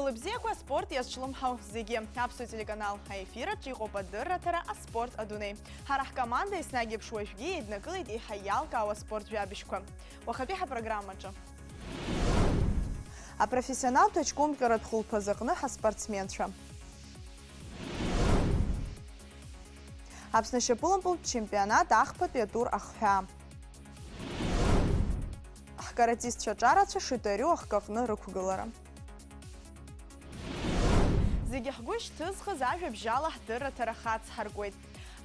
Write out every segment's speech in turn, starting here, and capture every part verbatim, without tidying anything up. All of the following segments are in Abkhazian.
Хәылбзиақәа аспорт иазҿлымҳау зегьы. Аԥсуа телеканал аефир аҿы иҟоуп адырраҭара аспорт адунеи. Ҳара ҳкоманда еснагь еиԥш уажәгьы еиднакылеит еиҳа иалкаау аспорт жәабжьқәа. Уахатәи ҳапрограммаҿы. Апрофессионалтә аҷкәынҟьаратә хәылԥазы аҟны ҳаспортсменцәа. Аԥсны ашьапылампылтә чемпионат ахԥатәи атур ахҳәаа. Ҳкаратистцәа ҿарацәа Шитариу ахкы аҟны рықәгылара. Зегьы ҳгәы шьҭызхыз ажәабжьала ҳдырраҭара хацҳаркуеит.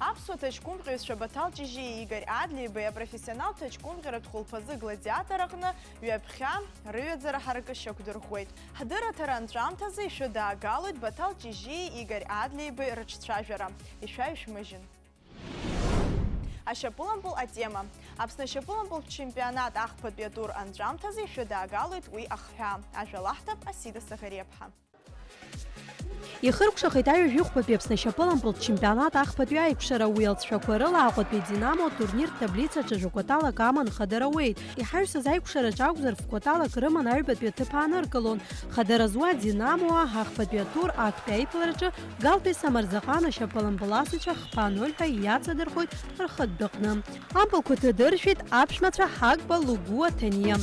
Аԥсуа ҭаҷкәымҟьаҩцәа Баҭал Ҷыжьиеи Игорь Адлеибеи апрофессионалтә ҭаҷкәымҟьаратә хәылԥазы Гладиатор аҟны ҩаԥхьа рыҩаӡара ҳаракы шьақәдырӷәӷәеит. Ҳдырраҭара анҵәамҭазы ишәыдаагалоит Баҭал Ҷыжьиеи Игорь Адлеибеи рыҿцәажәара. Ишәаҩшәмыжьын. Ашьапылампыл атема. Аԥсны ашьапылампылтә чемпионат ахԥатәи атур анҵәамҭазы ишәыдаагалоит уи ахҳәаа. Ажәа лаҳҭап Асида Саӷариаԥҳа. Ихыркәшахеит аҩажәихәбатәи Аԥсны ашьапылампылтә чемпионат ахԥатәи аиқәшара, уи алҵшәақәа рыла Аҟәатәи Динамо атурниртә таблицаҿы жәакәа талак аман хадара ауеит. Иҳаҩсыз аиқәшараҿы акәзар, фкәаталак рыман аҩбатәи аҭыԥ ааныркылон. Хадара зуа Динамо ахԥатәи атур актәи аиԥылараҿы Галтәи Самарзаҟан ашьапылампыласцәа хԥа ноль ҳәа иаҵадырхоит рхатә дәаҟны. Ампылқәа ҭадыршәит аԥшәмацәа Ҳагба Лугуа Ҭаниа.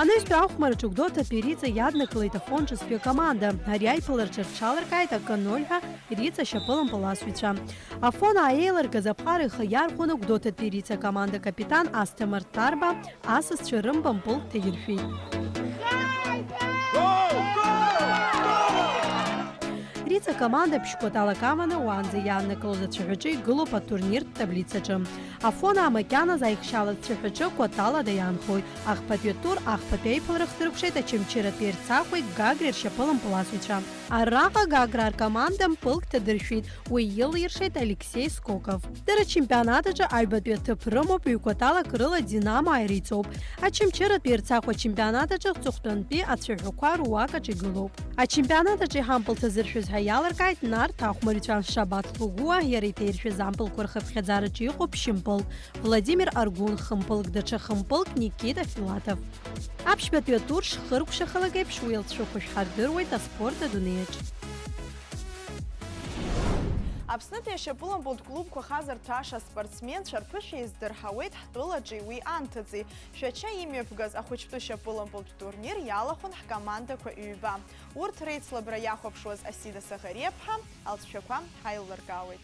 Анаҩстәи ахәмараҿы Гәдоуҭатәи Риҵа иаднакылеит Афон ҿыцтәи акоманда. Ари аиԥылараҿы рҽаларкааит акы ноль ҳәа Риҵа ашьапылампыласцәа. Афон ааиларгаз аԥҟара ихы иархәаны Гәдоуҭатәи Риҵа акоманда акапитан Асҭамыр Ҭарба асасцәа рымпылқәа ҭаиршәит. Риҵа акоманда ԥшь кәаталак аманы уаанӡа иааннакылоз ацәаҳәаҿы игылоуп атурниртә таблицаҿы. Афон макьаназы аихшьаалатә цәаҳәаҿы кәаталада иаанхоит. Ахԥатәи атур ахԥатәи аиԥылара хҭыркәшеит Очамчыратәи Ерцахәеи Гагреи ршьапылампыласцәа. Араҟа Гаграа ркоманда мпылк ҭадыршәит, уи илиршеит Алексеи Скоков. Дара ачемпионат аҿы аҩбатәи аҭыԥ рымоуп, ҩ-кәаталак рыла Динамо ааира иҵоуп. Очамчыратәи Ерцахә ачемпионат аҿы аҵыхәтәантәи ацәаҳәақәа руак аҿы игылоуп. Ачемпионат аҿы иҳампыл ҭазыршәыз ҳәа иалыркааит Нарҭ ахәмарҩцәа Шабаҭ Лугуа, иара иҭаиршәыз ампылқәа рхыԥхьаӡараҿы иҟоуп ԥшьымпыл Владимир Аргәын, хымпылк, даҽа хымпылк Никита Филатов. Аԥшьбатәи атур шхыркәшахалак еиԥш уи алҵшәақәа шәҳардыруеит аспорт адунеиаҿ. Аԥснытәи ашьапылампылтә клубқәа хазырҭәаша аспортсменцәа рԥышәа еиздырҳауеит ҳтәылаҿи уи анҭыҵи. Шәача имҩаԥгаз ахәыҷтәы шьапылампылтә турнир иалахәын ҳкомандақәа ҩба. Урҭ реицлабра иахәаԥшуаз Асида Саӷариаԥҳа алҵшәақәа ҳаиллыркаауеит.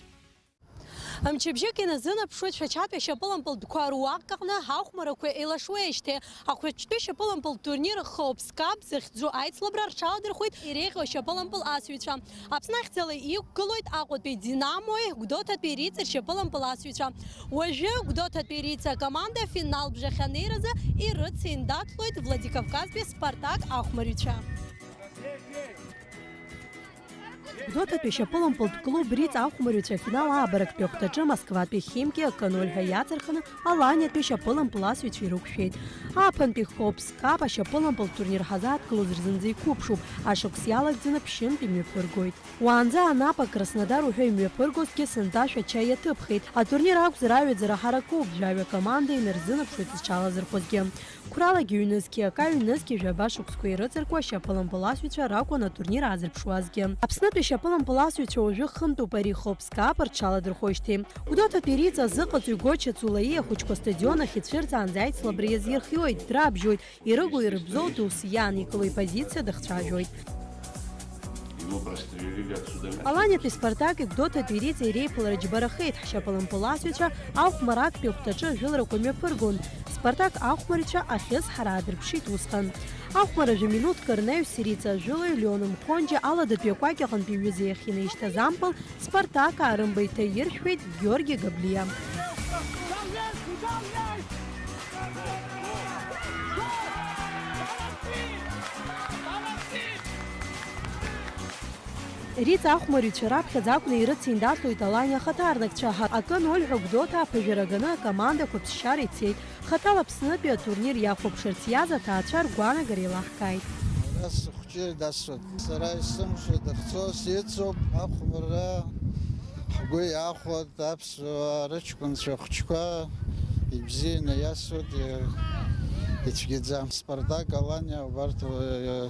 Мчыбжьык иназынаԥшуеит Шәачатәи ашьапылампылтәқәа руак аҟны ахәмарақәа еилашуеижьҭеи. Ахәыҷтәы шьапылампылтә турнир Хоуп Скап захьӡу аицлабра рҽаладырхәит иреиӷьу ашьапылампыл асҩцәа. Аԥсны ахьӡала иқәгылоит Аҟәатәи Динамои Гәдоуҭатәи Риҵеи ршьапылампыл асҩцәа. Уажәы Гәдоуҭатәи Риҵа акоманда афинал бжахь анеиразы ирыцеиндаҭлоит Владикавказтәи Спартак ахәмарҩцәа. Гәдоуҭатәи ашьапылампылтә клуб Риҵа ахәмарҩцәа афинал аабарактәи ахәҭаҿы Москватәи Химки акы ноль ҳәа иаҵырхны Аланиатәи ашьапылампыласҩцәа ирықәшәеит. Ааԥынтәи Хоуп Скап ашьапылампылтә турнир ҳазааҭгылоз рзынӡа иқәыԥшуп, ашықәс иалагӡаны ԥшьынтә имҩаԥыргоит. Уаанӡа Анапа, Краснодар уҳәа имҩаԥыргозҭгьы сынтәа Шәача иаҭыԥхеит. Атурнир акәзар аҩаӡара ҳаракуп, жәаҩа команда инарзынаԥшуеит зҽалазырхәызгьы. Қәралагьы ҩнызқьи акаҩнызқьи жәаба шықәсқәа ирыҵаркуа ашьапылампыласҩцәа ракәын атурнир аазырԥшуазгьы. Аԥснытәи ашьапылампыласҩцәа уажәы хынтәуп ари Хоуп Скап рҽаладырхәоижьҭеи. Гәдоуҭатәи Риҵа азыҟаҵаҩ Гоча Цулаиа ахәыҷқәа астадион ахь ицәырҵаанӡа аицлабра иазирхиоит, драбжьоит, ирыгу-ирыбзоу дус иан, икылоу ипозициа дыхцәажәоит. Его прострелили отсюда. Аланиатәи Спартаки Гәдоуҭатәи Риҵеи реиԥылара џьбарахеит, ҳшьапылампыласҩцәа ахәмарактәи ахәҭаҿы ажәыларақәа мҩаԥыргон. Спартак ахәмарҩцәа ахьысҳара аадырԥшит усҟан. Ахәмарра жәа минуҭк рнаҩс Риҵа ажәылаҩ Леон Мхонџьа аладатәи акәакь аҟынтәи иҩыза иахь инаишьҭыз ампыл Спартак аарымба иҭаиршәуеит Георги Габлиа. Риҵа ахәмарҩцәа раԥхьаӡа акәны ирыциндаҭлоит Аланиа ахаҭарнакцәа. Акы ноль ҳәа Гәдоуҭа аԥыжәара ганы акомандақәа ԥсшьара ицеит. Хаҭала Аԥснытәи атурнир иахәаԥшырц иаз аҭаацәа ргәаанагара еилаҳкааит. Ара сыхәҷы дасуеит. Сара исымшо дахьцо сицуп, ахәмарра ҳгәы иахәоит, аԥсуаа рыҷкәынцәа хәҷқәа ибзианы иасуеит, ицәгьаӡам. Спартак, Аланиа убарҭ, э,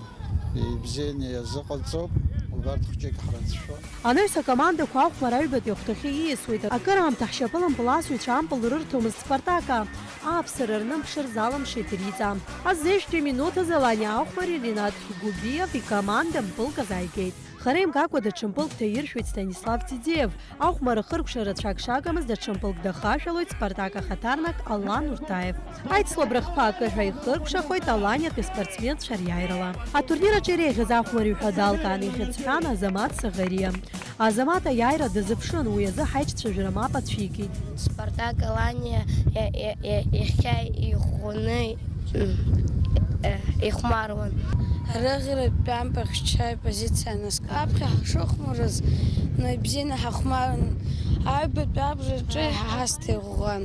ибзианы иазыҟаҵоуп, убарҭ хәҷык ҳрыцәшәо. Анаҩс акомандақәа ахәмарра аҩбатәи ахәҭахьы ииасуеит. Акыраамҭа ҳшьапылампыласҩцәа ампыл рырҭомызт Спартака. Ааԥсара рныԥшыр залымшеит Риҵа. Азежәтәи минуҭ азы Аланиа ахәмари Ринат Губиев икоманда мпылк азааигеит. Хара имгакәа даҽа мпылк ҭаиршәуеит Станислав Тидеев. Ахәмарра хыркәшара рацәак шагамыз даҽа мпылк дахашәалоит Спартак ахаҭарнак Алан Уртаев. Аицлабра хԥа акы ҳәа ихыркәшахоит Аланиатәи аспортсменцәа риааирала. Атурнир аҿы иреиӷьыз ахәмарҩы ҳәа далкааны ихьыӡҳәан Азамат Саӷариа. Азамат аиааира дазыԥшын, уи азы ҳаиҿцәажәара мап ацәикит. Спартак Аланиа иа-, иа-, иа-, иахьа иӷәӷәаны, м, э, ихәмаруан. Рыӷьаратәи ампахьчаҩ позициа анаскьа. Аԥхьа ҳшыхәмарыз, ибзианы ҳахәмарын. Аҩбатәи абжаҿы ҳасҭа иӷәӷәан.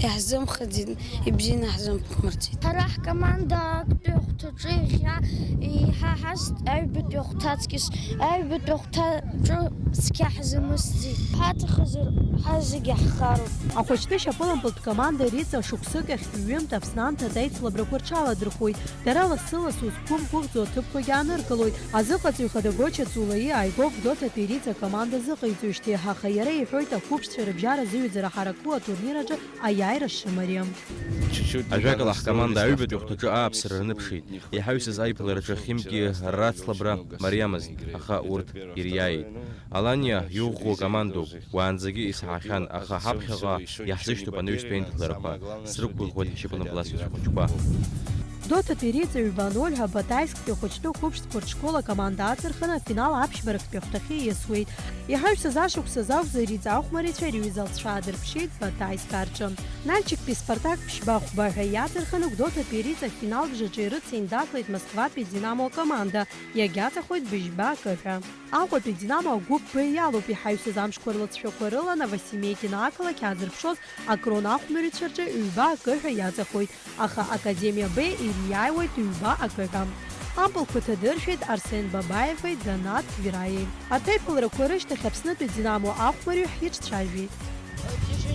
Иаҳзымхаӡеит, ибзианы ҳзымхәмарцеит. Ҳара ҳкоманда актәи ахәҭаҿы иахьа иҳа-, ҳаст аҩбатәи ахәҭаҵкьыс, аҩбатәи ахәҭаҿы цқьа ҳзамысӡеит. Ҳаҭахызар, ҳа зегьы ҳхароуп. Ахәыҷтәы шьапылампылтә команда Риҵа шықәсык ахь ҩымҭ Аԥсны анҭыҵ аицлабрақәа рҽаладырхәуеит. Дара лассы-ласс узқәымгәыӷӡо аҭыԥқәагьы ааныркылоит. Азыҟаҵаҩ хада Гоча Цулаиа Аигәа Гәдоуҭатәи Риҵа акоманда азыҟаиҵоижьҭеи, аха иара иҳәоит, ақәыԥшцәа рыбжьара зыҩӡара ҳараку атурнир аҿы аиааира шымариам. Ажәакала, ҳкоманда аҩбатәи ахәҭаҿы ааԥсара рныԥшит. Иҳаҩсыз аиԥылараҿы Химки рацлабра мариамызт, аха урҭ ириааит. Аланиа иӷәӷәоу командоуп, уаанӡагьы исаҳахьан, аха ҳаԥхьаҟа иаҳзышьҭоуп анаҩстәи аиндаҭларақәа, срықәгәыӷуеит ҳшьапылампыласҩцәа хәыҷқәа. Гәдоуҭатәи Риҵа ҩба ноль ҳәа Батаисктәи ахәыҷтәы қәыԥш спортшкол акоманда аҵырхын, афинал аԥшьбарахьтәи ахәҭахьы ииасуеит. Иҳаҩсыз ашықәсазы акәзар, Риҵа ахәмарицәа рҩыза алҵшәа аадырԥшит Батаиск арҿы. Нальчиктәи Спартак ԥшьба хәба ҳәа иаҵырхын, Гәдоуҭатәи Риҵа афинал бжаҿы ирыцеиндаҭлеит Москватәи Динамо акоманда, иагьаҵахоит быжьба акы ҳәа. Аҟәатәи Динамо агәыԥ Б иалоуп, иҳаҩсыз амшқәа рлыҵшәақәа рыла Новосемейкино ақалақь аазырԥшуаз Акрон ахәмарицәа рҿы ҩба акы ҳәа иаҵахоит, аха Академиа Б ириааиуеит ҩба акы ҳәа. Ампылқәа ҭадыршәеит Арсен Бабаевеи Данат Гвираиеи. Арҭ аиԥыларақәа рышьҭахь Аԥснытәи Динамо ахәмарҩы ҳиҿцәажәеит.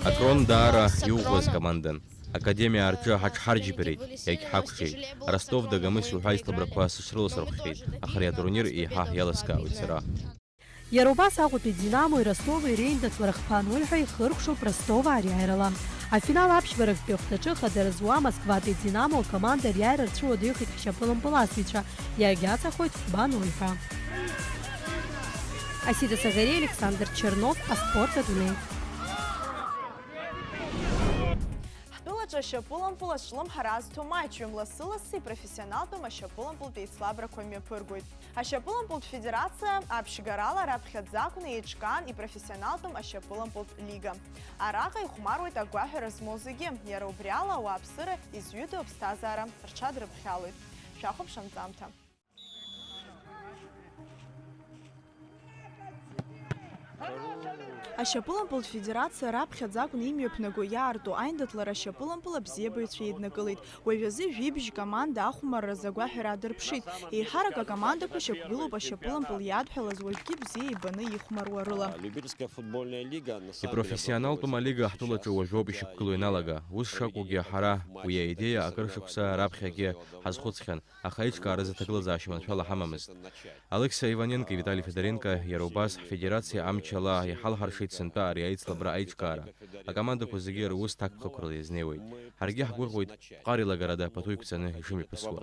Акрон даара иӷәӷәаз командан. Академиа рҿы ҳаҽҳарџьбарит, иагьҳақәҿиеит. Ростов Дагомыс уҳәа аицлабрақәа сыҽрыласырхәхьеит, аха ари атурнир еиҳа иаласкаауеит сара. Иара убас Аҟәатәи Динамо-и Ростови реиндаҭлара хԥа ноль ҳәа ихыркәшоуп Ростов ариааирала. Афинал аԥшьбарахьтәи ахәҭаҿы хадара зуа Москватәи Динамо акоманда ариааира рцәыуадаҩхеит ҳшьапылампыласҩцәа, иагьаҵахоит хәба ноль ҳәа. Асида Саӷариа, Александр Чернов, аспорт адунеи. Ҳтәылаҿы ашьапылампыл азҿлымҳара азҭо маҷҩым, лассы-лассы ипрофессионалтәым ашьапылампылтә еицлабрақәа мҩаԥыргоит. Ашьапылампылтә федерациа аԥшьгарала раԥхьаӡа акәны еиҿкаан ипрофессионалтәым ашьапылампылтә лига. Араҟа ихәмаруеит агәаҳәара змоу зегьы, иара убри ала ауааԥсыра изҩыдоу аԥсҭазаара рҽадырԥхьалоит. Шәахәаԥш анҵамҭа. Ашьапылампылтә федерациа раԥхьаӡа акәны имҩаԥнаго иаарту аиндаҭлара ашьапылампыл абзиабаҩцәа еиднакылеит. Уажәазы жәибжь команда ахәмарразы агәаҳәара аадырԥшит. Еиҳарак акомандақәа шьақәгылоуп ашьапылампыл иадҳәалаз уажәгьы бзиа ибаны ихәмаруа рыла. Ипрофессионалтәым алига ҳтәылаҿы уажәоуп ишьақәгылоу ианалага. Ус шакәугьы ҳара уи аидеиа акыр шықәса раԥхьагьы ҳазхәыцхьан. Аха аиҿкааразы аҭагылазаашьа маншәала ҳамамызт. Алықьса Иваненко, Витали Федоренко, иара убас ҳфедерациа амчала иҳалҳаршеит сынтәа ари аицлабра аиҿкаара. Акомандақәа зегьы рус ҭакԥхықәрала иазнеиуеит. Ҳаргьы ҳгәыӷуеит, ԥҟар еилагарада пату иқәҵаны ишымҩаԥысуа.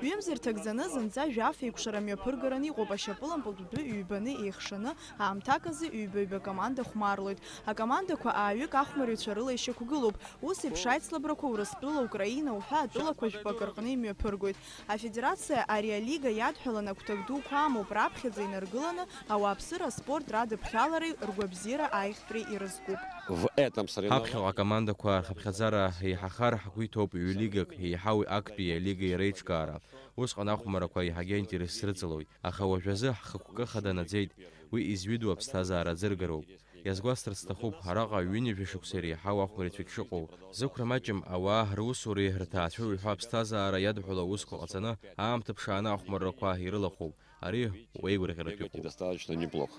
Ҩымз ирҭагӡаны зынӡа жәаф еиқәшара мҩаԥыргараны иҟоуп ашьапылампылтә дәы ҩбаны еихшаны, аамҭак азы ҩба-ҩба команда хәмарлоит. Акомандақәа ааҩык ахәмарҩцәа рыла ишьақәгылоуп. Ус еиԥш аицлабрақәа Урыстәыла, Украина уҳәа атәылақәа жәпакы рҟны имҩаԥыргоит. Афедерациа ари алига иадҳәаланы агәҭак дуқәа амоуп, раԥхьаӡа инаргыланы ауааԥсыра аспорт радыԥхьалареи ргәабзиара аиӷьтәреи ирызкуп. В этом соревновании. Ҳаԥхьаҟа акомандақәа рхыԥхьаӡара еиҳахар ҳгәы иҭоуп ҩ-лигак, еиҳау актәи алигеи реиҿкаара. Усҟан ахәмаррақәа еиҳагьы аинтерес срыҵалоит, аха уажәазы ҳхықәкы хаданаӡеит, уи изҩыдоу аԥсҭазаара аӡыргароуп. Иазгәасҭарц сҭахуп, араҟа ҩынҩажәа шықәса иреиҳау ахәмарицәагь шыҟоу. Зықәра маҷым ауаа русуреи рҭаацәеи уҳәа аԥсҭазаара иадҳәало аусқәа ҟаҵаны, аамҭа ԥшааны ахәмаррақәа ирылахәуп. Ари уеигәырӷьаратә иҟоуп. Достаточно неплохо.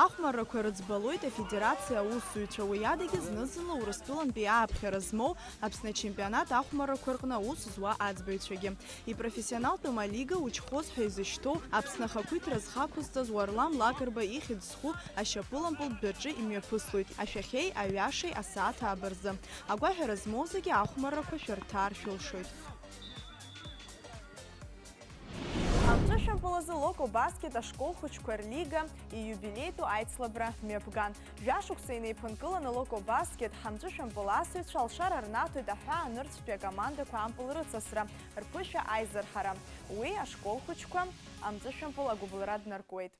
Ахәмаррақәа рыӡбалоит афедерациа аусзуҩцәа, уи адагьы зны-зынла Урыстәылантәи ааԥхьара змоу Аԥсны ачемпионат ахәмаррақәа рҟны аус зуа аӡбаҩцәагьы. Ипрофессионалтәым алига учхоз ҳәа изышьҭоу, Аԥсны ахақәиҭра зхы ақәызҵаз Уарлам Лакрба ихьӡ зху ашьапылампыл дәаҿы имҩаԥыслоит, ашәахьеи аҩашеи асааҭ ааба рзы. Агәаҳәара змоу зегьы ахәмаррақәа шәырҭаар шәылшоит. Амҵәышәымпыл азы Локо Баскет ашкол хәыҷқәа рлига ииубилеитәу аицлабра мҩаԥган. Жәашықәса инеиԥынкыланы Локо Баскет ҳамҵәышәымпыл асыҩцәа алшара рнаҭоит аҳәаа нырцәтәи акомандақәа ампыл рыцасра, рԥышәа аизырҳара. Уи ашкол хәыҷқәа амҵәышәымпыл агәыбылра днаркуеит.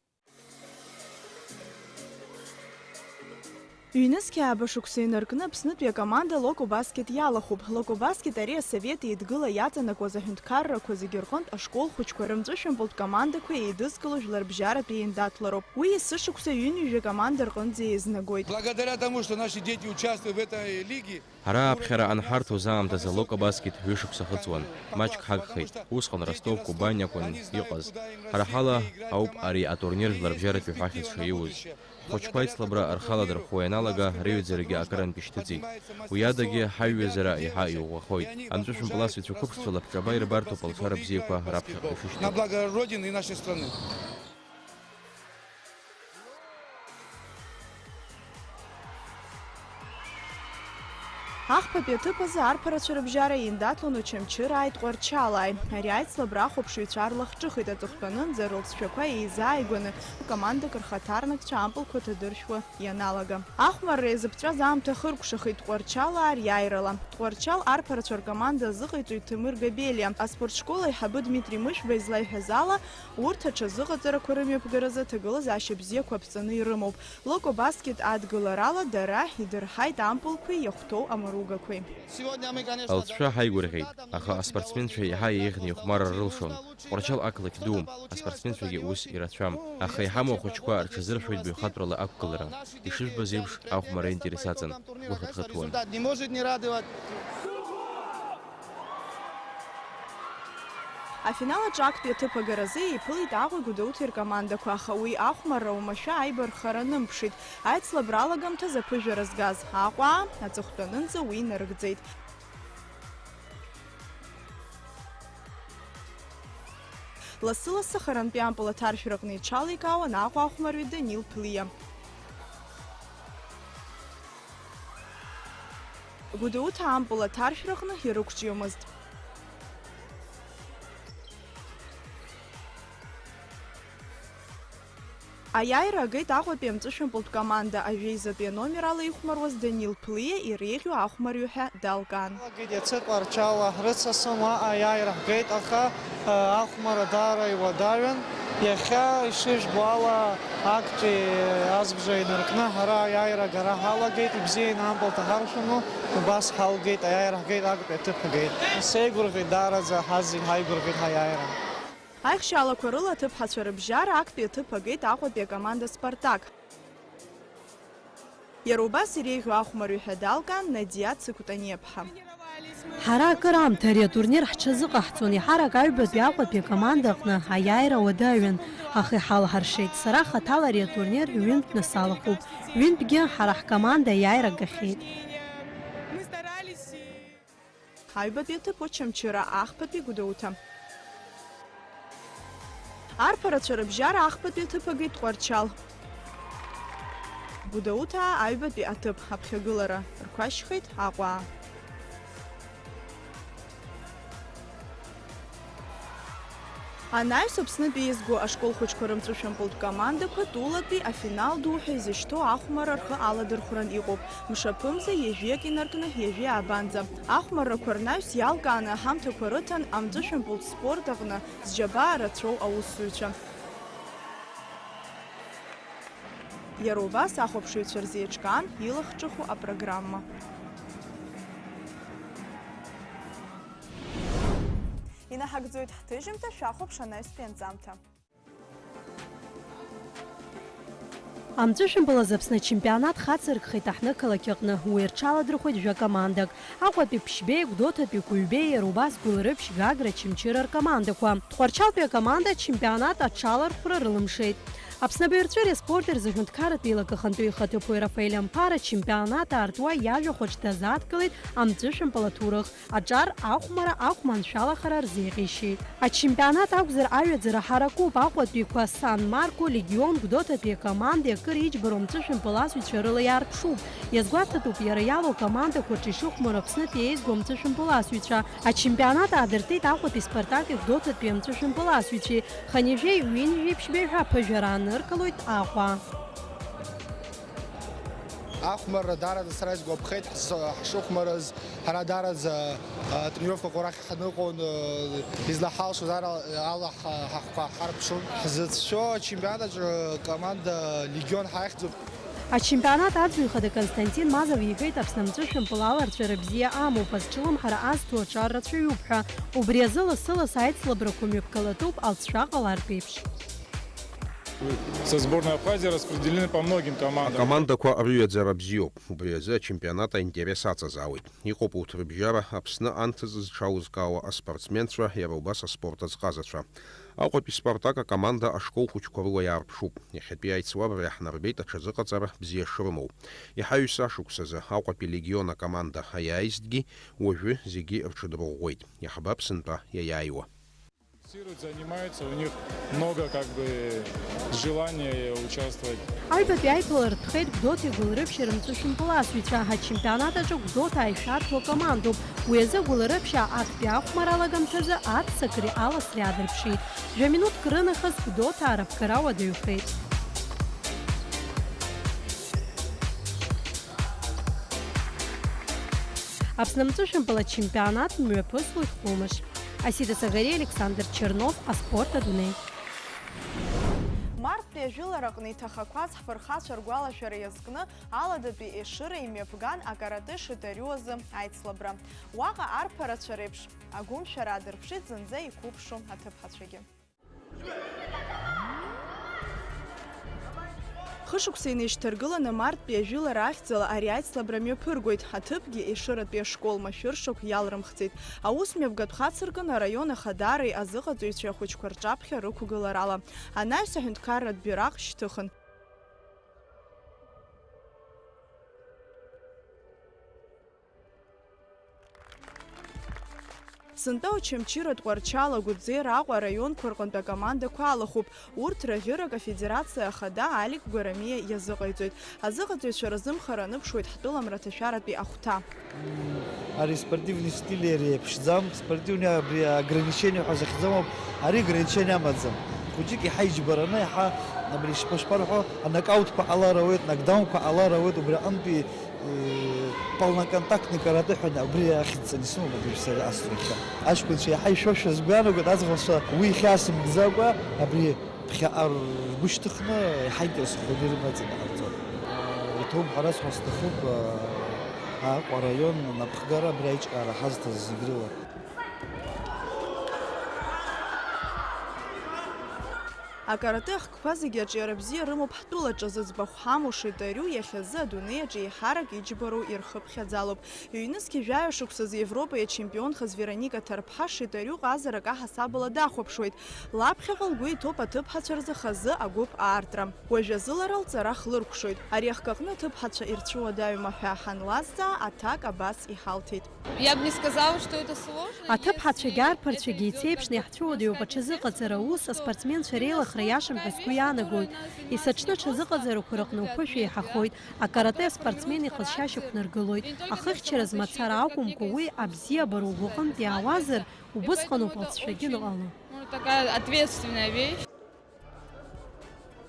Ҩнызқьи ааба шықәса инаркны Аԥснытәи акоманда Локо Баскет иалахәуп. Локо Баскет ари Асовет Еидгыла иаҵанакуаз аҳәынҭқаррақәа зегьы рҟынтә ашкол хәыҷқәа рымҵәышәымпылтә командақәа еидызкыло жәларбжьаратәи еиндаҭлароуп. Уи есышықәса ҩынҩажәа команда рҟынӡа еизнагоит. Благодаря тому, что наши дети участвуют в этой лиге, Ҳара аԥхьара анҳарҭоз аамҭазы Локо Баскет ҩышықәса хыҵуан, маҷк ҳагхеит, усҟан Ростов, Кубань акәын иҟаз. Ҳара ҳала ауп ари атурнир жәларбжьаратәи ҳәашьа зҽаиуз. Ҳхәыҷқәа аицлабра рхала дырхәо ианалага, рыҩаӡарагьы акырынтә ишьҭыҵит. Уи адагьы ҳаиҩызара еиҳа иӷәӷәахоит. Амҵәышәымпыл асыҩцәа қәыԥшцәа лабҿаба ирбарҭоуп алшара бзиақәа раԥхьаҟа ишышьҭоу. На благо Родины и нашей страны. Ахԥатәи аҭыԥ азы арԥарацәа рыбжьара еиндаҭлон Очамчырааи Тҟәарчалааи. Ари аицлабра ахәаԥшыҩцәа рлахҿыхит, аҵыхәтәанынӡа рылҵшәақәа еизааигәаны командак рхаҭарнакцәа ампылқәа ҭадыршәуа ианалага. Ахәмарра иазыԥҵәаз аамҭа хыркәшахеит Тҟәарчалаа риааирала. Тҟәарчал арԥарацәа ркоманда азыҟаиҵоит Ҭемыр Габелиа. Аспортшкол аиҳабы Дмитри Мышәба излаиҳәаз ала, урҭ аҽазыҟаҵарақәа рымҩаԥгаразы аҭагылазаашьа бзиақәа аԥҵаны ирымоуп. Локо Баскет адгыларала дара идырҳаит ампылқәеи иахәҭоу амаругақәеи. Алҵшәа ҳаигәырӷьеит, аха аспортсменцәа еиҳа еиӷьны ихәмарра рылшон. Тҟәарчал ақалақь дууп, аспортсменцәагьы ус ирацәам, аха иҳамоу ахәыҷқәа рҽазыршәоит баҩхатәрала ақәгылара. Ишыжәбаз еиԥш, ахәмарра аинтерес аҵан, ҳгәы хыҭхыҭуан. Афинал аҿы актәи аҭыԥ агаразы еиԥылеит Аҟәеи Гәдоуҭеи ркомандақәа, аха уи ахәмарра оумашәа аибарххара нымԥшит. Аицлабра алагамҭазы аԥыжәара згаз Аҟәаа аҵыхәтәанынӡа уи нарыгӡеит. Лассы-лассы харантәи ампыл аҭаршәраҟны иҽаликаауан Аҟәа ахәмарҩы Данил Ԥлиа. Гәдоуҭа ампыл аҭаршәраҟны ирықәҿиомызт. Аиааира агеит Аҟәатәи амҵәышәымпылтә команда, ажәеизатәи аномер ала ихәмаруаз Данил Ԥлиа иреиӷьу ахәмарҩы ҳәа далкаан. Иацы Тҟәарчал ҳрыцасон, уаҟа аиааира ҳгеит, аха, э, ахәмарра даара иуадаҩын. Иахьа ишыжәбо ала, актәи азбжа инаркны ҳара аиааира агара ҳалагеит, ибзианы ампыл ҭаҳаршәыну, убас ҳалгеит, аиааира ҳгеит, актәи аҭыԥ ҳгеит. Сеигәырӷьеит даараӡа, ҳазегь ҳаигәырӷьеит ҳаиааира. Аихшьаалақәа рыла аҭыԥҳацәа рыбжьара актәи аҭыԥ агеит Аҟәатәи акоманда Спартак. Иара убас иреиӷьу ахәмарҩы ҳәа далкаан Надиа Цыгәтаниаԥҳа. Ҳара акыр аамҭа ари атурнир ҳҽазыҟаҳҵон, еиҳарак аҩбатәи Аҟәатәи акоманда аҟны аиааира уадаҩын, аха иҳалҳаршеит. Сара хаҭала ари атурнир ҩынтә насалахәуп. Ҩынтәгьы ҳара ҳкоманда аиааира гахьеит. Аҩбатәи аҭыԥ Очамчыра, ахԥатәи Гәдоуҭа. Арԥарацәа рыбжьара ахԥатәи аҭыԥ агеит Тҟәарчал. Гәдоуҭаа аҩбатәи аҭыԥ аԥхьагылара рқәашьхеит Аҟәаа. Анаҩс Аԥснытәи еизго ашкол хәыҷқәа рымҵәышәымпылтә командақәа тәылатәи афинал ду ҳәа изышьҭоу ахәмарра рхы аладырхәран иҟоуп. Мшаԥымза ҩажәиак инаркны ҩажәи аабанӡа. Ахәмаррақәа рнаҩс иалкааны аҳамҭақәа рыҭан амҵәышәымпылтә спорт аҟны зџьабаа рацәоу аусзуҩцәа. Иара убас ахәаԥшыҩцәа рзеиҿкаан илахҿыху апрограмма. Инаҳагӡоит ҳҭыжьымҭа, шәахәаԥш анаҩстәи анҵамҭа. Амҵәышәымпыл азы Аԥсны ачемпионат хацыркхеит аҳҭнықалақь аҟны. Уи рҽаладырхәеит жәа командак. Аҟәатәи Ԥшьбеи, Гәдоуҭатәи Кәыҩбеи, иара убас Гәылрыԥшь, Гагра, Очамчыра ркомандақәа. Тҟәарчалтәи акоманда ачемпионат аҽалархәра рылымшеит. Аԥсны абаҩрҵәыреи аспорти рзы аҳәынҭқарратә еилакы ахантәаҩы ихаҭыԥуаҩ Рафаель Амԥар ачемпионат аартуа иажәахә аҿы дазааҭгылеит амҵәышәымпыл аҭоурых. Аҿар, ахәмара, ахә маншәалахара рзеиӷьеишьеит. Ачемпионат акәзар, аҩаӡара ҳаракуп, Аҟәатәиқәа, Сан Марко, Легион, Гәдоуҭатәи акомандеи акыр иџьбароу амҵәышәымпыл асыҩцәа рыла иаарԥшуп. Иазгәаҭатәуп иара иалоу акомандақәа рҿы ишыхәмароу Аԥснытәи еизго амҵәышәымпыл асыҩцәа. Ачемпионат аадыртит Аҟәатәи Спартаки Гәдоуҭатәи амҵәышәымпыл асыҩцәеи, хынҩажәеи ҩынҩажәи ԥшьбеи ҳәа аԥыжәара ааныркылоит Аҟәа. Ахәмарра даараӡа сара исгәаԥхеит, ҳзы-, ҳшыхәмарыз, ҳара даараӡа, а, тренировкақәа рахь ҳныҟәон, а, излаҳалшоз ара-, ала ҳа-, ҳахәқәа ҳарԥшуан. Ҳзыцәшәо ачемпионат аҿы команда Легион ҳахьӡуп. Ачемпионат аӡбаҩ хада Константин Мазов иҳәеит, Аԥсны амҵәышәымпыл аларҵәара бзиа амоуп, азҿлымҳара азҭо аҿар рацәаҩуп ҳәа. Убри азы лассы-лассы аицлабрақәа мҩаԥгалатәуп, алҵшәа ҟалартә еиԥш. Со сборной Абхазии распределены по многим командам. Акомандақәа рыҩаӡара бзиоуп, убри азы ачемпионат аинтерес аҵазаауеит. Иҟоуп урҭ рыбжьара Аԥсны анҭыҵ зҽалызкаауа аспортсменцәа, иара убас аспорт азҟазацәа. Аҟәатәи Спартак акоманда ашкол хәыҷқәа рыла иаарԥшуп. Иахьатәи аицлабра иаҳнарбеит аҽазыҟаҵара бзиа шрымоу. Иҳаҩсыз ашықәсазы Аҟәатәи Легион акоманда аиааизҭгьы, уажәы зегьы рҽыдрыӷәӷәеит. Иаҳбап сынтәа иаиааиуа. Фиксируют, занимаются, у них много, как бы, желания участвовать. Аҩбатәи аиԥылара рҭәхеит Гәдоуҭеи Гәылрыԥшьи рымҵәышәымпыл асыҩцәа. Ачемпионат аҿы Гәдоуҭа аишәарҭоу акомандоуп. Уи азы Гәылрыԥшьаа актәи ахәмара алагамҭазы аццакреи аласреи аадырԥшит. Жәа-минуҭк рынахыс Гәдоуҭаа рабгара уадаҩхеит. Аԥсны амҵәышәымпыл ачемпионат мҩаԥыслоит Хәлмыш. Асида Сагариа, Александр Чернов, аспорт адунеи. Марттәи ажәылараҟны иҭахақәаз ҳфырхацәа ргәалашәара иазкны Аладатәи Ешыра имҩаԥган акарате шитариу азы аицлабра. Уаҟа арԥарацәа реиԥш агәымшәара аадырԥшит зынӡа иқәыԥшу аҭыԥҳацәагьы. Хышықәса инеишьҭаргыланы марттәи ажәылара ахьӡала ари аицлабра мҩаԥыргоит. Аҭыԥгьы Ешыратәи ашкол машәыршақә иалрымхӡеит. Аус мҩаԥгатә хацыркын араион ахадареи азыҟаҵаҩцәеи ахәыҷқәа рҿаԥхьа рықәгыларала. Анаҩс аҳәынҭқарратә бираҟ шьҭыхын. Сынтәа Очамчыра, Тҟәарчал, Агәыӡера, Аҟәа араионқәа рҟынтә акомандақәа алахәуп. Урҭ раӷьырак Афедерациа Ахада Алик Гәарамиа иазыҟаиҵоит. Азыҟаҵаҩцәа рзымхара аныԥшуеит ҳтәыламраҭашәаратәи ахәҭа. Ари спортивный стиль иара иеиԥшӡам, спортивный абри ограничение ҳәа захьӡым ауп, ари ограничение амаӡам. Хәыҷык иаҳа иџьбараны, иаҳа абри шԥа-, шԥарҳәо, анокаутқәа ҟалар ауеит, нокдаунқәа ҟалар ауеит, убри аҟынтәи Полноконтактный каратэ ҳәа абри ахьӡҵаны исымоуп абри сара астәи иахьа. Аҷкәынцәа иаҳа ишәошәа сгәы иаанагоит, аӡӷабцәа уи ихьаасымгӡакәа абри ԥхьаҟа ргәы шьҭыхны иаҳа интересхоны ирымаҵ иҟарҵон. Иҭоуп ҳәа расҳәар сҭахуп, Аҟәа араион анапхгара абри аиҿкаара ҳазҭаз зегь рыла. Акарате ахкқәа зегьы аҿиара бзиа рымоуп ҳтәылаҿы, зыӡбахә ҳамоу шитариу иахьазы адунеи аҿы еиҳарак иџьбароу ирхыԥхьаӡалоуп. Ҩнызқьи жәаҩа шықәсазы Европа иачемпионхаз Вероника Ҭарԥҳа шитариу ҟазарак аҳасабала дахәаԥшуеит. Лаԥхьаҟа лгәы иҭоуп аҭыԥҳацәа рзы хазы агәыԥ аартра. Уажәазы лара лҵара хлыркәшоит. Ари ахкаҟны аҭыԥҳацәа ирцәыуадаҩума ҳәа ҳанлазҵаа, аҭак абас иҳалҭеит. Я бы не сказала, что это сложно. Аҭыԥҳацәагьы арԥарцәагьы еицеиԥшны иаҳцәыуадаҩуп аҽазыҟаҵара аус, аспортсменцәа реилыхра иашам ҳәа сгәы иаанагоит. Есыҽны аҽазыҟаҵарақәа рыҟны уԥышәа еиҳахоит. Акарате аспортсмен иҟазшьа шьақәнаргылоит. Ахыхьчараз мацара акәымкәа, уи абзиабара угәаҟынтә иаауазар, убысҟаноуп алҵшәагьы аныҟало. Ну, такая ответственная вещь.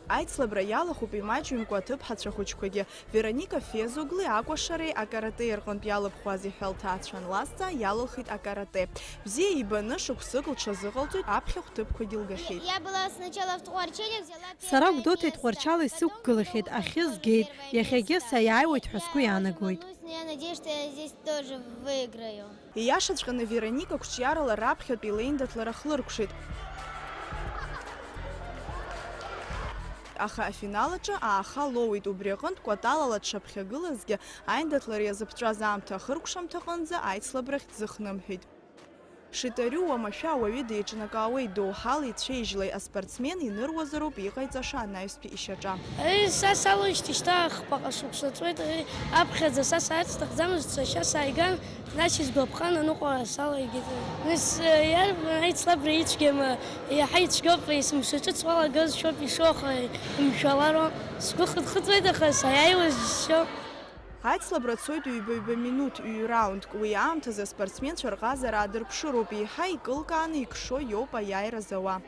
Аицлабра иалахәуп имаҷымкәа аҭыԥҳацәа хәыҷқәагьы. Вероника Фезугли акәашареи акаратеи рҟынтә иалыԥхуаз иҳәа лҭаацәа анлазҵаа, иалылхит акарате. Бзиа ибаны, шықәсык лҽазыҟалҵоит, аԥхьахә ҭыԥқәагьы лгахьеит. Я была сначала в Тҟәарчели, взяла Сара первое Гәдоуҭеи место, Тҟәарчали потом сықәгылахьеит, второе, ахьы згеит, первое иахьагьы место. Са иааиуеит ҳәа сгәы Я иаанагоит. Волнуюсь, но я надеюсь, что я здесь тоже выиграю. Ииашаҵәҟьаны, Вероника қәҿиарала раԥхьатәи леиндаҭлара хлыркәшеит. Аха афинал аҿы ааха лоуит, убри аҟынтә кәаталала дшаԥхьагылазгьы, аиндаҭлара иазыԥҵәаз аамҭа ахыркәшамҭаҟынӡа аицлабрахь дзыхнымҳәит. Шитариу уамашәа ауаҩы деиҿнакаауеит, доуҳала ицәеижьлеи аспортсмен иныруазароуп иҟаиҵаша анаҩстәи ишьаҿа. Ари са салоижьҭеи шьҭа хԥаҟа шықәса ҵуеит, ари аԥхьаӡа са сааит сҭахӡамызт, сашьа сааиган, нас исгәаԥхан аныҟәара салагеит. Нас, э, иарбан аицлабра ицәгьама, иаҳа ицәгьоуп, есымша ҿыц уалагазшәоуп ишоу, аха имшәалароуп. Сгәы хыҭхыҭуеит, аха саиааиуаз џьысшьо. Аицлабра цоит ҩба-ҩба минуҭ, ҩ-раундк. Уи аамҭазы аспортсменцәа рҟазара аадырԥшыроуп, еиҳа икылкааны икшо иоуп аиааира зауа.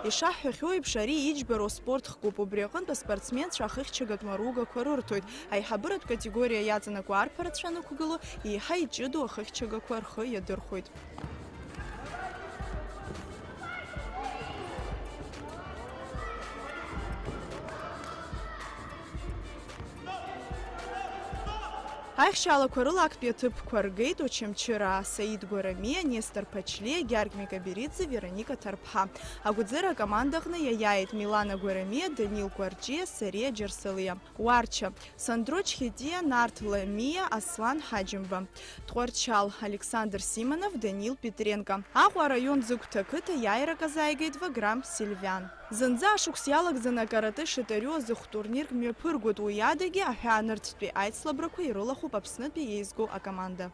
Ишаҳҳәахьоу еиԥш, ари иџьбароу спорт хкуп, убри аҟынтә аспортсменцәа ахыхьчагатә маругақәа рырҭоит. Аиҳабыратә категориа иаҵанакуа арԥарацәа анықәгыло, еиҳа иҷыдоу ахыхьчагақәа рхы иадырхәоит. Аихшьаалақәа рыла актәи аҭыԥқәа ргеит Очамчыраа Саид Гәарамиа, Нестор Ԥачлиа, Гьаргь Микабериӡе, Вероника Ҭарԥҳа. Агәыӡыра акомандаҟны иаиааит Милана Гәарамиа, Данил Кәарҷиа, Сариа Џьарсалиа. Уарча, Сандро Чхетиа, Нарҭ Ламиа, Аслан Ҳаџьымба. Тҟәарчал, Александр Симонов, Данил Петренко. Аҟәа араион Ӡыгәҭа ақыҭа иааирак азааигеит Ваграм Сильвиан. Зынӡа ашықәс иалагӡаны акарате шитариу азы хә-турнирк мҩаԥыргоит, уи адагьы аҳәаанырцәтәи аицлабрақәа ирылахәуп Аԥснытәи еизгоу акоманда.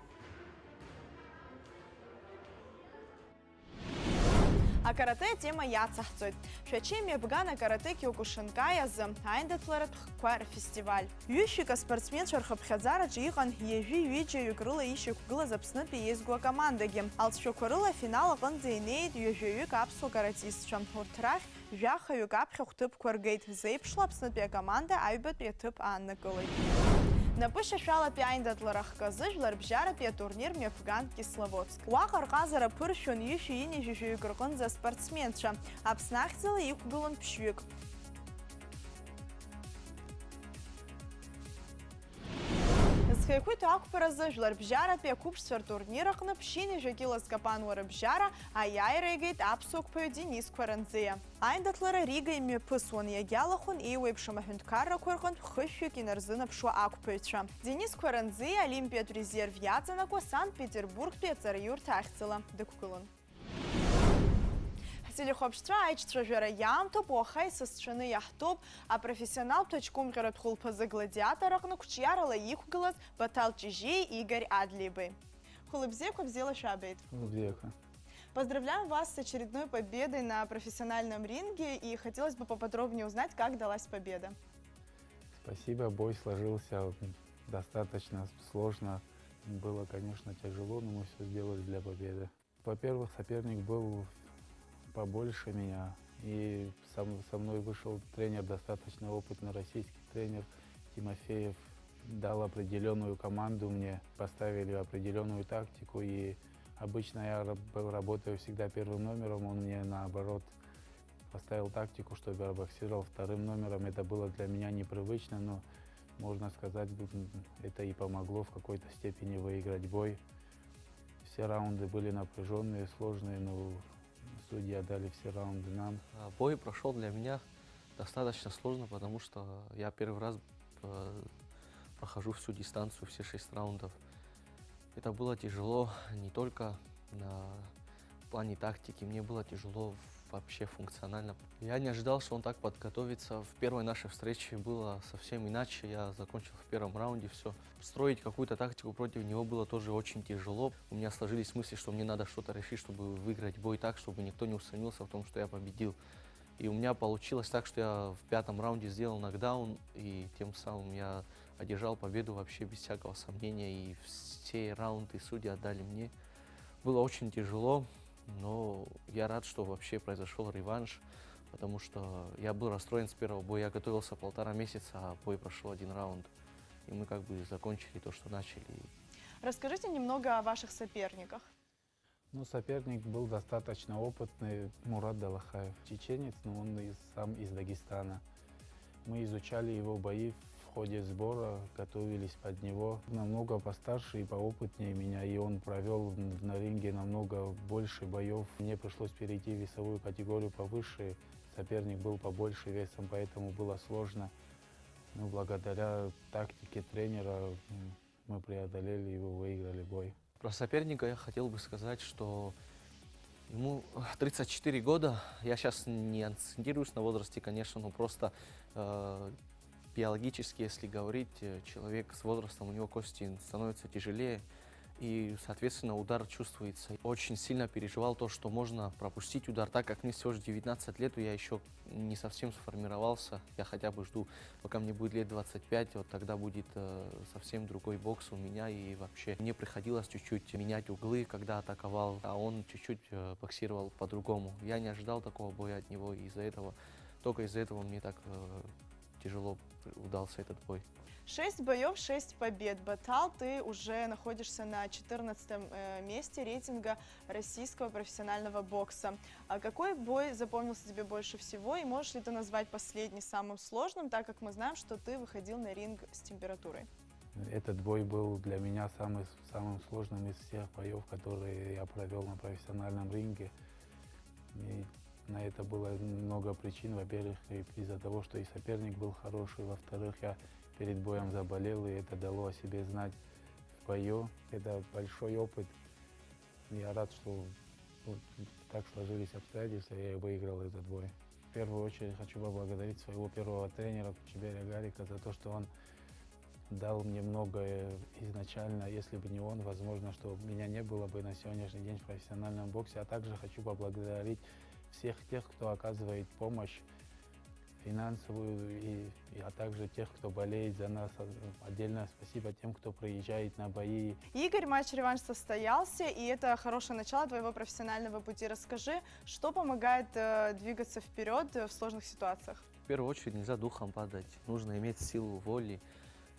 Акарате атема иацаҳҵоит. Шәачеи Мҩаԥган акарате Киокушинкаи азы аиндаҭларатә хкқәа рфестиваль. Ҩышәҩык аспортсменцәа рхыԥхьаӡараҿы иҟан ҩажәи ҩыџьаҩык рыла ишьақәгылаз Аԥснытәи еизгоу акомандагьы. Алҵшәақәа рыла афинал аҟынӡа инеит ҩажәаҩык аԥсуа каратистцәа. Урҭ рахь жәахаҩык аԥхьахә ҭыԥқәа ргеит, зеиԥшла Аԥснытәи акоманда аҩбатәи аҭыԥ ааннакылеит. Напышьашәалатәи аиндаҭлара ахкы азы жәларбжьаратәи атурнир мҩаԥган Кисловодск. Уаҟа рҟазара ԥыршәон ҩышәи ҩынҩажәи жәаҩык рҟынӡа аспортсменцәа, Аԥсны ахьӡала иқәгылон ԥшьҩык. Зхы еиқәиҭу ақәԥаразы жәларбжьаратәи ақәыԥшцәа ртурнир аҟны ԥшьынҩажәа кьыла зкапануа рыбжьара аиааира игеит аԥсуа қәԥаҩ Денис Қәаранӡиа. Аиндаҭлара Рига имҩаԥысуан, иагьалахәын еиуеиԥшым аҳәынҭқаррақәа рҟынтә хышәҩык инарзынаԥшуа ақәԥаҩцәа. Денис Қәаранӡиа олимпиатә резерв иаҵанакуа Санкт-Петербургтәи аҵараиурҭа ахьӡала дықәгылон. Ҳтелехәаԥшцәа, аиҿцәажәара иаамҭоуп, уаха исасцәаны иаҳтәуп апрофессионалтә ҭаҷкәымҟьаратә хәылԥазы Гладиатор аҟны қәҿиарала иқәгылаз Баҭал Ҷыжьиеи Игорь Адлеибеи. Хәылбзиақәа, бзиала шәаабеит. Хәылбзиақәа. Поздравляем вас с очередной победой на профессиональном ринге, и хотелось бы поподробнее узнать, как далась победа. Спасибо, бой сложился достаточно сложно. Было, конечно, тяжело, но мы всё сделали для победы. Во-первых, соперник был побольше меня, и со м-, со мной вышел тренер, достаточно опытный российский тренер Тимофеев, дал определённую команду мне, поставили определённую тактику, и обычно я раб-, работаю всегда первым номером, он мне, наоборот, поставил тактику, чтобы я боксировал вторым номером. Это было для меня непривычно, но, можно сказать, бу-, м, это и помогло в какой-то степени выиграть бой. Все раунды были напряжённые, сложные, но судьи отдали все раунды нам. А, бой прошёл для меня достаточно сложно, потому что я первый раз, э, прохожу всю дистанцию, все шесть раундов. Это было тяжело не только на плане тактики, мне было тяжело вообще функционально. Я не ожидал, что он так подготовится. В первой нашей встрече было совсем иначе. Я закончил в первом раунде всё. Строить какую-то тактику против него было тоже очень тяжело. У меня сложились мысли, что мне надо что-то решить, чтобы выиграть бой так, чтобы никто не усомнился в том, что я победил. И у меня получилось так, что я в пятом раунде сделал нокдаун, и тем самым я одержал победу вообще без всякого сомнения, и все раунды судьи отдали мне. Было очень тяжело, Но я рад, что вообще произошёл реванш, потому что я был расстроен с первого боя. Я готовился полтора месяца, а бой прошёл один раунд. И мы как бы закончили то, что начали. Расскажите немного о ваших соперниках. Ну, соперник был достаточно опытный, Мурат Далахаев. Чеченец, но он из, сам из Дагестана. Мы изучали его бои в ходе сбора, готовились под него. Намного постарше и поопытнее меня, и он провёл на ринге намного больше боёв. Мне пришлось перейти в весовую категорию повыше, соперник был побольше весом, поэтому было сложно. Но благодаря тактике тренера мы преодолели его, выиграли бой. Про соперника я хотел бы сказать, что ему тридцать четыре года. Я сейчас не акцентируюсь на возрасте, конечно, но просто э, биологически, если говорить, э, человек с возрастом, у него кости становятся тяжелее, и, соответственно, удар чувствуется. Очень сильно переживал то, что можно пропустить удар, так как мне всего лишь девятнадцать лет, и я еще не совсем сформировался. Я хотя бы жду, пока мне будет лет двадцать пять, вот тогда будет э, совсем другой бокс у меня, и вообще мне приходилось чуть-чуть менять углы, когда атаковал, а он чуть-чуть э, боксировал по-другому. Я не ожидал такого боя от него, и из-за этого, только из-за этого мне так э, тяжело удался этот бой. Шесть боев, шесть побед. Батал, ты уже находишься на четырнадцатом э, месте рейтинга российского профессионального бокса. А какой бой запомнился тебе больше всего, и можешь ли ты назвать последний самым сложным, так как мы знаем, что ты выходил на ринг с температурой? Этот бой был для меня самый, самым сложным из всех боев, которые я провёл на профессиональном ринге. И на это было много причин. Во-первых, и из-за того, что и соперник был хороший. Во-вторых, я перед боем заболел, и это дало о себе знать в бою. Это большой опыт. Я рад, что вот так сложились обстоятельства, я и выиграл этот бой. В первую очередь хочу поблагодарить своего первого тренера Кучеберя Гарика за то, что он дал мне многое изначально. Если бы не он, возможно, что меня не было бы на сегодняшний день в профессиональном боксе. А также хочу поблагодарить всех тех, кто оказывает помощь финансовую, и, и- а также тех, кто болеет за нас. Отдельное спасибо тем, кто приезжает на бои. Игорь, матч-реванш состоялся, и это хорошее начало твоего профессионального пути. Расскажи, что помогает э, двигаться вперед в сложных ситуациях? В первую очередь нельзя духом падать, нужно иметь силу воли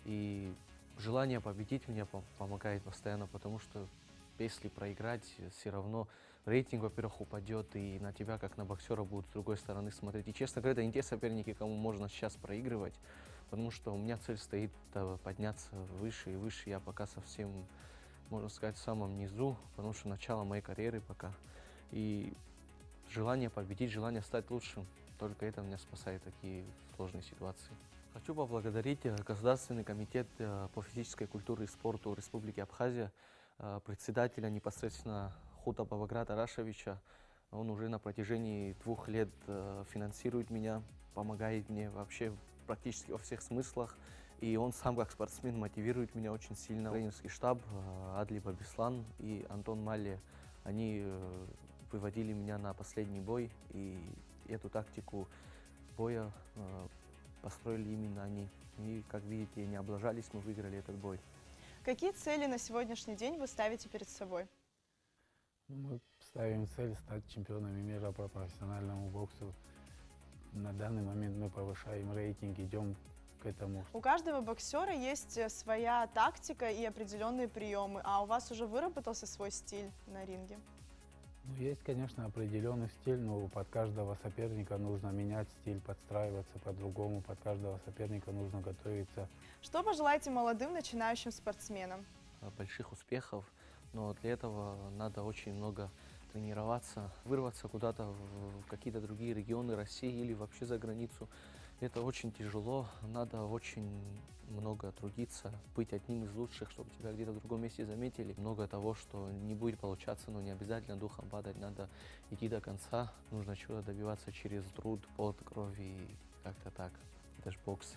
и желание победить мне пом- помогает постоянно, потому что если проиграть, все равно рейтинг, во-первых, упадет, и на тебя, как на боксера, будут с другой стороны смотреть. И, честно говоря, это не те соперники, кому можно сейчас проигрывать, потому что у меня цель стоит э, подняться выше и выше. Я пока совсем, можно сказать, в самом низу, потому что начало моей карьеры пока. И желание победить, желание стать лучшим, только это меня спасает в такие сложные ситуации. Хочу поблагодарить э, Государственный комитет э, по физической культуре и спорту Республики Абхазия, э, председателя непосредственно Хутапова Баграта Рашевича. Он уже на протяжении двух лет э, финансирует меня, помогает мне вообще практически во всех смыслах. И он сам как спортсмен мотивирует меня очень сильно. Тренерский штаб э, Адли Бабислан и Антон Малли, они э, выводили меня на последний бой. И эту тактику боя э, построили именно они. И, как видите, не облажались, мы выиграли этот бой. Какие цели на сегодняшний день вы ставите перед собой? Ну, мы ставим цель стать чемпионами мира по профессиональному боксу. На данный момент мы повышаем рейтинг, идем к этому. У каждого боксера есть э, своя тактика и определенные приемы, а у вас уже выработался свой стиль на ринге? Ну, есть, конечно, определенный стиль, но под каждого соперника нужно менять стиль, подстраиваться по-другому, под каждого соперника нужно готовиться. Что пожелаете молодым начинающим спортсменам? Больших успехов, но для этого надо очень много тренироваться, вырваться куда-то в какие-то другие регионы России или вообще за границу. Это очень тяжело, надо очень много трудиться, быть одним из лучших, чтобы тебя где-то в другом месте заметили. Много того, что не будет получаться, но не обязательно духом падать, надо идти до конца. Нужно чего-то добиваться через труд, пот, кровь и как-то так. Это ж бокс.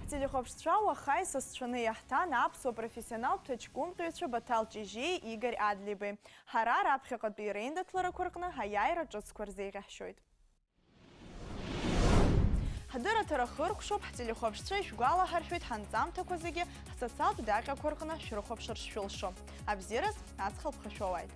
Ҳтелехәаԥшцәа уаха исасцәаны иаҳҭан аԥсуа профессионалтә ҭаҷкәымҟьаҩцәа Баҭал Ҷыжьиеи Игорь Адлибеи. Ҳара раԥхьаҟатәи реиндаҭларақәа рҟны аиааира ҿыцқәа рзеиӷьаҳшьоит. Ҳдырраҭара хыркәшоуп, ҳтелехәаԥшцәа ишәгәалаҳаршәоит ҳанҵамҭақәа зегьы ҳсоциалтә даҟьақәа рҟны шәрыхәаԥшыр шшәылшо. Абзиараз аҵх алԥха шәоуааит.